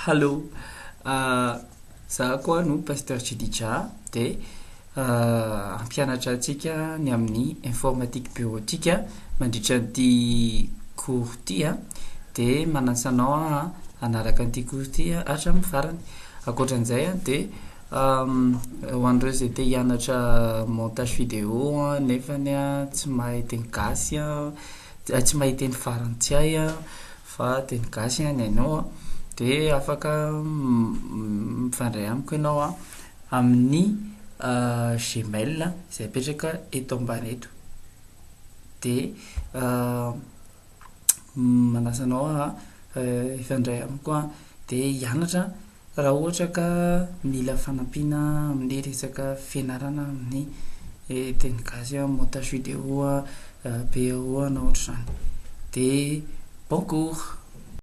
Hallo, za koa no Pasteur Jedidja de hampianatra antsika ny amin'ny informatique bureautique mandritra an'ity cours ity a, de manasa anao aho a hanaraka an'ity cours ity hatramin'ny farany. Ankoatran'izay a de ho an'ireo zay te hianatra montage vidéo a nefany a tsy mahay teny gasy a, tsy mahay teny farantsay a fa teny gasy ny hainao a, de afaka mifandray amiko ianao a amin'ny Gmail zay apetraka eto ambany eto. De manasa anao aho a hifandray amiko a de hianatra raha ohatra ka mila fanampiana amin'ny resaka fianarana amin'ny teny gasy a, montage vidéo a, BO a na ohatr'izany. De bon cours!